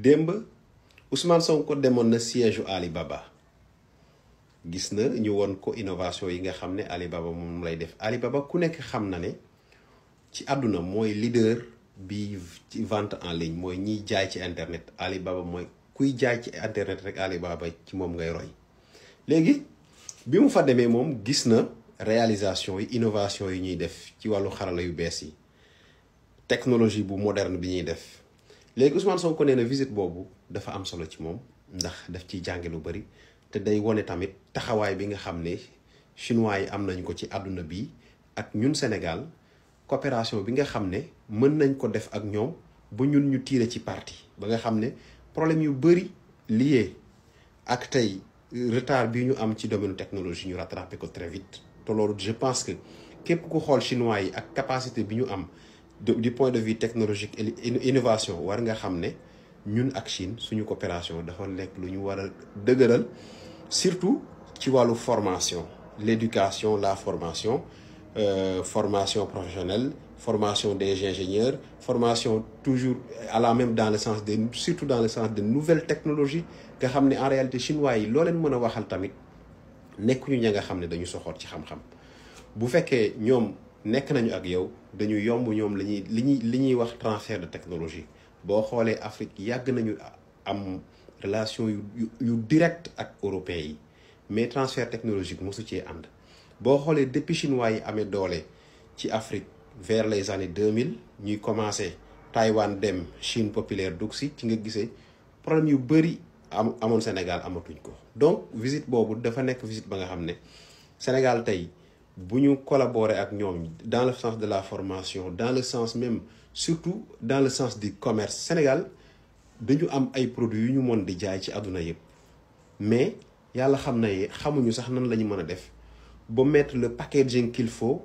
démb Ousmane Sonko demoon na siège u Alibaba gis na ñu won ko innovation yi nga xam ne Alibaba moom lay def. Alibaba ku nekk xam na ne ci àdduna mooy leader bi ci vente en ligne mooy ñiy jaay ci internet. Alibaba mooy kuy jaay ci internet rek Alibaba ci moom ngay roy. léegi bi mu fa demee moom gis na réalisation yi innovation yi ñuy def ci wàllu xarala yu bees yi technologie bu moderne bi ñuy def. léegi Ousmane Sonko nee na visite boobu dafa am solo ci moom ndax daf ciy jànge lu bari te day wone tamit taxawaay bi nga xam ne chinois yi am nañ ko ci àdduna bi ak ñun Sénégal coopération bi nga xam ne mën nañ ko def ak ñoom ba ñun ñu tiire ci parti ba nga xam ne problème yu bari lié ak tey retard bi ñu am ci domaine technologie ñu rattrapé ko très vite. te loolu je pense que képp ku xool chinois yi ak capacité bi ñu am du point de vue technologique et innovation war nga xam ne ñun ak Chine suñu coopération dafa nekk lu ñu war a dëgëral surtout ci wàllu formation l'éducation la formation formation professionnelle formation des ingénieurs formation toujours à la même dans le sens de surtout dans le sens de nouvelles technologies nga xam ne en réalité chinois yi loo leen mën a waxal tamit nekkuñu ña nga xam ne dañu soxoot ci xam-xam bu fekkee ñoom nekk nañu ak yow dañu yomb ñoom li ñuy wax transfert de technologie. boo xoolee Afrique yàgg nañu am relation yu direct ak européens yi mais transfert technologique mosu cee ànd. boo xoolee depuis chinois yi amee doole ci Afrique vers les années 2000 ñuy commencé Taïwan dem Chine populaire dugg si ci nga gisee problème yu bëri amoon Sénégal amatuñ ko. donc visite boobu dafa nekk visite ba nga xam ne Sénégal tey bu ñu collaborer ak ñoom dans le sens de la formation dans le sens même surtout dans le sens du commerce. Sénégal dañu am ay produits yu ñu mën di jaay ci àdduna yëpp mais yàlla xam na ye xamuñu sax nan la ñu mën a def ba mettre le packaging qu'il faut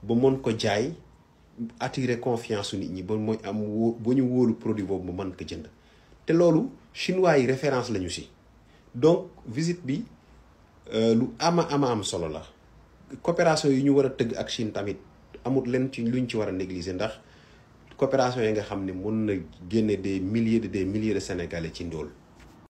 ba mën ko jaay attirer confiance su nit ñi ba mooy am ba ñu wóolu produit boobu mu mën ko jënd te loolu chinois yi référence lañu si. donc visite bi lu am solo la. coopération yi ñu war a tëgg ak Chine tamit amul leen ci luñ ci war a négliger ndax coopération yi nga xam ne mën na génne des milliers de Sénégalais ci ndóol.